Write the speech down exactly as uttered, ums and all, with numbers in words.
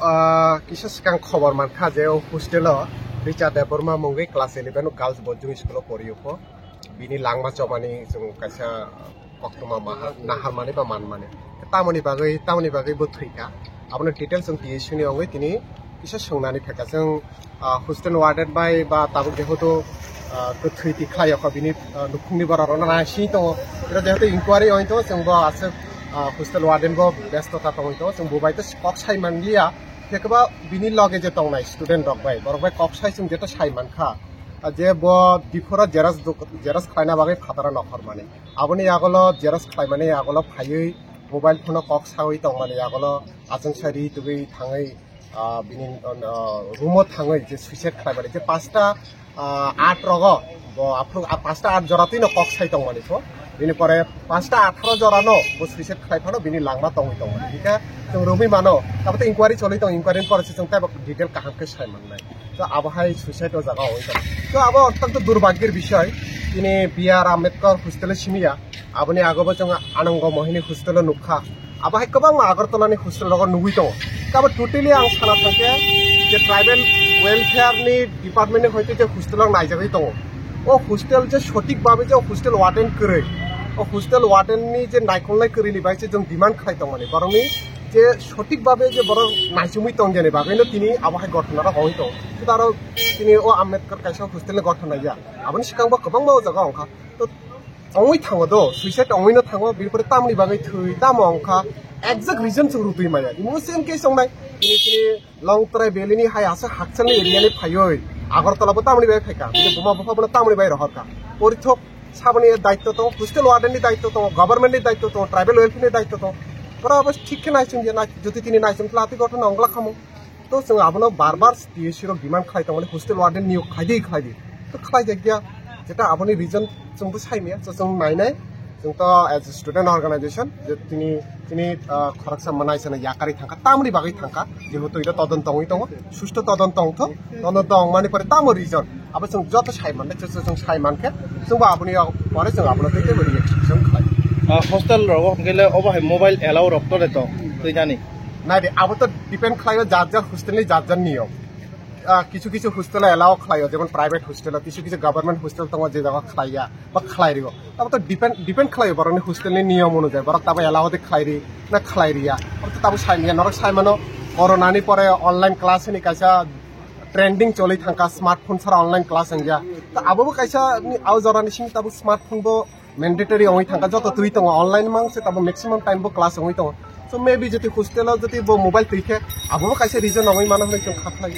Ah, kisa swkang khobor mankha je o hostel o Richard Debbarma mungwi class eleven o girls boarding school o pori o pho. Bini langma chomani chwng kaisa koktwma maha-, naharmani ba manmani. Tamoni bagwi, tamoni bagwi bo thwikha. Abono details chwng T S C ni wngwi tini kisa swngnani phaikha. Chwng, ah, hostel warden bai ba tabuk jehetu, ah, kwthwi tikhlai yakho bini, ah, nukhungni borok rokno naising tongo. Iro jehetu inquiry wngwi tongo, chwng bo aswk, ah, hostel warden bo besto ta tongwi tongo. Chwng bo bai to kok sai manliya. Khe kwba bini loge je tongnai student rok bai, borok bai kok sai chwng jeto sai mankha. Ah, je bo biphoro xerox duk-, xerox khlaina bagwi phataro nokhormani. Aboni agolo xerox khlaimani agolo phaiwi mobile phone o kok sawi tongmani agolo achung sai ri tugwi thangwi, ah, bini, ah, room o thangwi je suicide khlaimani je pasta, ah, at rogo bo aphuru, ah, pasta at jora twino kok sai tongmani pho. Bini pore pasta atharo jora no bo suicide khlai phano bini langma tongwi tongmani. Hingkhe chwng romwi mano, abo to inquiry choli tongo, inquiry ni pore se chwng teibo detail kaham khe sai mannai. To abo hai suicide o jaga oi tong. To abo ottonto durbhagyor bishoy, tini B R Ambedkar hostel o simiya, aboni ago bo chwng Anango Mohini hostel o nukha. Abo hai kwbangma Agartala ni hostel rogo nugwi tongo. Abo totally ang sana thangkhe je tribal welfare ni department ni hoite je hostel o naijagwi tongo. O hostel je sothik babe je hostel warden kwrwi, o hostel warden ni je naikolnai kwrwi ni bai se chwng demand khlai tongmani. Borokni je sothik babe je borok naichomwi tong yani bagwino tini abo hai gothona rok ongwi tongo. Tei aro tini o Ambedkar kaisa hostel ni gothona ya. Aboni swkang bo kwbangma o jaga ongkha. To ongwi thango do, suicide ongwi no thango, bini pore tamni bagwi thwi, tamo ongkha, exact reason chwng rutwi maya. Imo same case ongnai, tini, tini Longtrai Valley ni hai aswk hakchalni area ni phaiwi, Agartala bo tamni bagwi phaikha, bini buma bupha bono tamni bagwi rohorkha. Porithok saboni daitto tongo, hostel warden ni daitto tongo, government ni daitto tongo, tribal welfare ni daitto tongo. Pura abo thik khe naising ya, nai-, jodi tini naising khlai, tei gothona ongla khamo. To chwng abono bar bar T S C rok demand khlai tongmani, hostel warden niyok khlai di, khlai di. To khlai jak ya, jeta aboni reason chwngbo sai maya, so chwng nai nai. Chwng to as a student organization, je tini, tini, ah, khoroksa manai sana yakarwi thangkha, tamoni bagwi thangkha, jehetu ito todonto wngwi tongo, susto todonto wngthok, todonto wngmani pore tamo reason, abo chwng joto sai mannai, chwng, chwng sai mankhe, chwngbo aboni pore chwng abono tei tei reaction khlai. Ah, hostel rogo hwnkhe le obo hai mobile allow rok to le tong, twi nani? Nai de, abo to depend khlaio jar jar hostel ni jar jar niyom. Ah, kisu kisu hostel o allow khlaio, jemon private hostel o, kisu kisu government hostel tongo je jaga khlaiya ba khlai rio. Abo to depend, depend khlaio borokni hostel ni niyom onujai, borok tabo allow de khlai ri na khlai riya. Abo to tabo sai manya, norok sai mano, corona ni pore online class ni kaisa trending choli thangkha, smartphone sara online class wngya. To abo bo kaisa ni au jora ni simi tabo smartphone bo mandatory wngwi thangkha, joto twi tongo, online mang se tabo maximum time bo class wngwi tongo. So maybe jodi hostel o jodi bo mobile twi khe, abo bo kaisa reason wngwi mano hwnwi chwng kha khlai.